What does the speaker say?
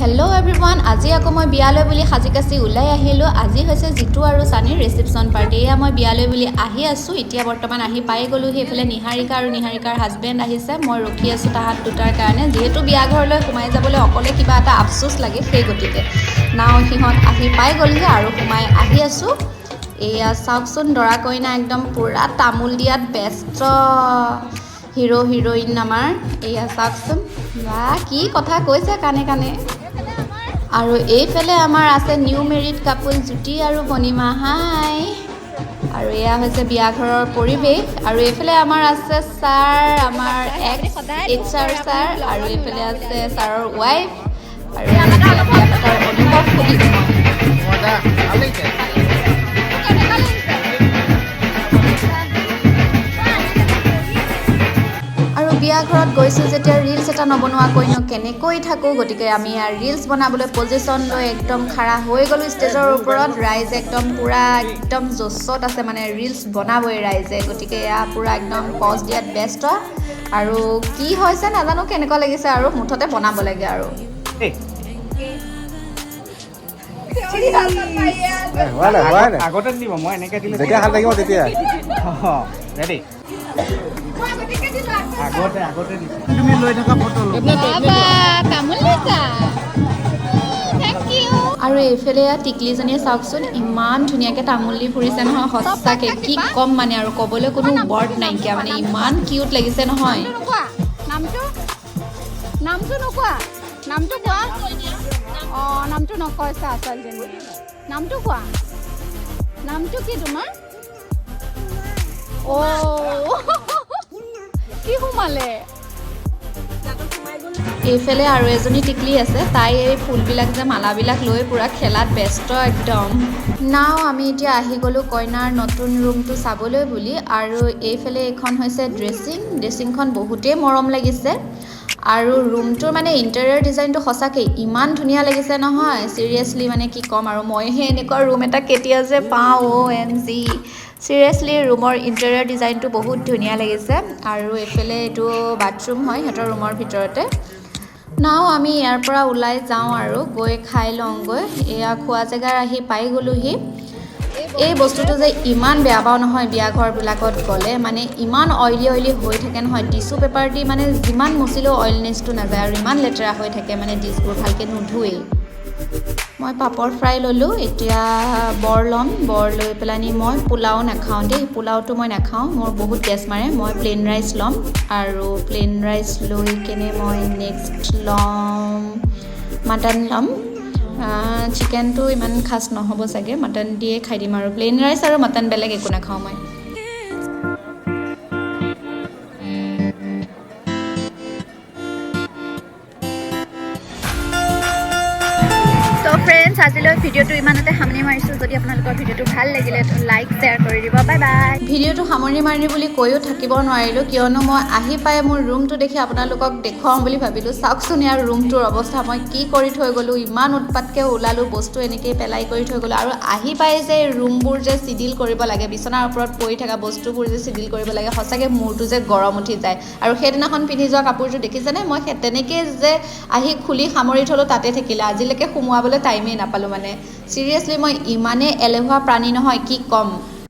Hello' everyone, আজি আকৌ মই বিয়ালৈ বুলি সাজি কাচি ওলাই আহিলোঁ। আজি হৈছে জিতু আৰু চানীৰ ৰিচিপশ্যন পাৰ্টি। এয়া মই বিয়ালৈ বুলি আহি আছোঁ। এতিয়া বৰ্তমান আহি পাই গ'লোঁ। সেইফালে নিহাৰিকা আৰু নিহাৰিকাৰ হাজবেণ্ড আহিছে। মই ৰখি আছোঁ তাহাঁত দুটাৰ কাৰণে, যিহেতু বিয়া ঘৰলৈ সোমাই যাবলৈ অকলে কিবা এটা আফচোচ লাগে, সেই গতিকে। নাও সিহঁত আহি পাই গ'লহি আৰু সোমাই আহি আছোঁ। এয়া চাওকচোন, দৰা কইনা একদম পূৰা তামোল দিয়াত ব্যস্ত, হিৰ' হিৰ'ইন আমাৰ। এয়া চাওকচোন, বা কি কথা কৈছে কাণে কাণে। আৰু এইফালে আমাৰ আছে নিউ মেৰিড কাপল জ্যোতি আৰু বনিমা। হাই। আৰু এয়া হৈছে বিয়া ঘৰৰ পৰিৱেশ। আৰু এইফালে আমাৰ আছে ছাৰ, আমাৰ এক্স এইচ আৰ ছাৰ, আৰু এইফালে আছে ছাৰৰ ৱাইফ। আৰু এতিয়া বিয়া পতাৰ অনুভৱ সুধিম মই। মজা, ভাল লাগিছে। আৰু বিয়া ঘৰত গৈছোঁ যেতিয়া ৰিলচ এটা নবনোৱাকৈনো কেনেকৈ থাকোঁ? গতিকে আমি ইয়াৰ ৰিলচ বনাবলৈ পজিশ্যন লৈ একদম খাৰা হৈ গ'লোঁ ষ্টেজৰ ওপৰত। ৰাইজ একদম পূৰা একদম জোচত আছে, মানে ৰিলচ বনাবই ৰাইজে। গতিকে এয়া পূৰা একদম পজ দিয়াত ব্যস্ত। আৰু কি হৈছে নাজানো, কেনেকুৱা লাগিছে, আৰু মুঠতে বনাব লাগে আৰু। এই, হোৱা নাই, হোৱা নাই। আগতে দিব, মই এনেকে দিলে। যেতিয়া হাত লাগিব তেতিয়া। ৰেডি, আগতে আগতে দিছে। তুমি লৈ থকা ফটো। তামোল দিছা, thank U. আৰু এইফালে টিকলিজনীয়ে চাওকচোন, ইমান ধুনীয়াকৈ তামোল দি ফুৰিছে নহয়। সঁচাকৈ কি ক'ম মানে, আৰু ক'বলৈ কোনো ৱৰ্ড নাইকিয়া, মানে ইমান কিউট লাগিছে নহয়। নোকোৱা নামটো, নামটো নোকোৱা, নামটো কোৱা। অঁ, নামটো নকয় চা ছোৱালীজনী। নামটো কোৱা, নামটো কি তোমাৰ? অ' কি সোমালে? এইফালে আৰু এজনী টিকলি আছে, তাই এই ফুলবিলাক যে মালাবিলাক লৈ পূৰা খেলাত ব্যস্ত একদম। নাও আমি এতিয়া আহি গ'লোঁ কইনাৰ নতুন ৰুমটো চাবলৈ বুলি। আৰু এইফালে এইখন হৈছে ড্ৰেছিং। ড্ৰেছিংখন বহুতেই মৰম লাগিছে আৰু ৰুমটোৰ মানে ইণ্টেৰিয়ৰ ডিজাইনটো সঁচাকৈ ইমান ধুনীয়া লাগিছে নহয়। চিৰিয়াছলি মানে কি ক'ম আৰু, মইহে এনেকুৱা ৰুম এটা কেতিয়া যে পাওঁ। অ' এম জি, চিৰিয়াছলি ৰুমৰ ইণ্টেৰিয়ৰ ডিজাইনটো বহুত ধুনীয়া লাগিছে। আৰু এইফালে এইটো বাথৰুম হয় সিহঁতৰ ৰুমৰ ভিতৰতে। নাও আমি ইয়াৰ পৰা ওলাই যাওঁ আৰু গৈ খাই লওঁগৈ। এয়া খোৱা জেগাৰ আহি পাই গ'লোহি। এই বস্তুটো যে ইমান বেয়া পাওঁ নহয়, বিয়া ঘৰবিলাকত গ'লে মানে ইমান অইলি অইলি হৈ থাকে নহয়, টিচু পেপাৰ দি মানে যিমান মুচিলেও অইলনেছটো নাযায় আৰু ইমান লেতেৰা হৈ থাকে, মানে ডিছবোৰ ভালকৈ নুধুৱেই। মই পাপৰ ফ্ৰাই ল'লোঁ, এতিয়া বৰ ল'ম। বৰ লৈ পেলানি মই পোলাও নাখাওঁ দেই, পোলাওটো মই নাখাওঁ, মোৰ বহুত গেছ মাৰে। মই প্লেইন ৰাইচ ল'ম আৰু প্লেইন ৰাইচ লৈ কেনে মই নেক্সট ল'ম মাটন ল'ম। চিকেনটো ইমান খাচ নহ'ব চাগে, মাটন দিয়ে খাই দিম আৰু প্লেইন ৰাইচ আৰু মাটন, বেলেগ একো নাখাওঁ মই। তো ফ্ৰেণ্ডছ, আজিলৈ ভিডিঅ'টো ইমানতে সামৰণি মাৰিছোঁ। যদি আপোনালোকৰ ভিডিঅ'টো ভাল লাগিলে লাইক, শ্বেয়াৰ কৰি দিব। Bye bye. ভিডিঅ'টো সামৰণি মাৰি বুলি কৈও থাকিব নোৱাৰিলোঁ, কিয়নো মই আহি পাই মোৰ ৰুমটো দেখি আপোনালোকক দেখুৱাওঁ বুলি ভাবিলোঁ। চাওকচোন ইয়াৰ ৰুমটোৰ অৱস্থা, মই কি কৰি থৈ গ'লোঁ। ইমান উৎপাতকৈ ওলালোঁ, বস্তু এনেকেই পেলাই কৰি থৈ গ'লোঁ। আৰু আহি পাই যে ৰুমবোৰ যে চিডিল কৰিব লাগে, বিচনাৰ ওপৰত পৰি থকা বস্তুবোৰ যে চিডিল কৰিব লাগে, সঁচাকৈ মূৰটো যে গৰম উঠি যায়। আৰু সেইদিনাখন পিন্ধি যোৱা কাপোৰযোৰ দেখিছেনে? মই সেই তেনেকেই যে আহি খুলি সামৰি থ'লোঁ, তাতে থাকিলে, আজিলৈকে সুমোৱাবলৈ টাইমেই নাপালোঁ। মানে চিৰিয়াছলি মই ইমানেই এলেহুৱা প্ৰাণী নহয়, কি ক'ম।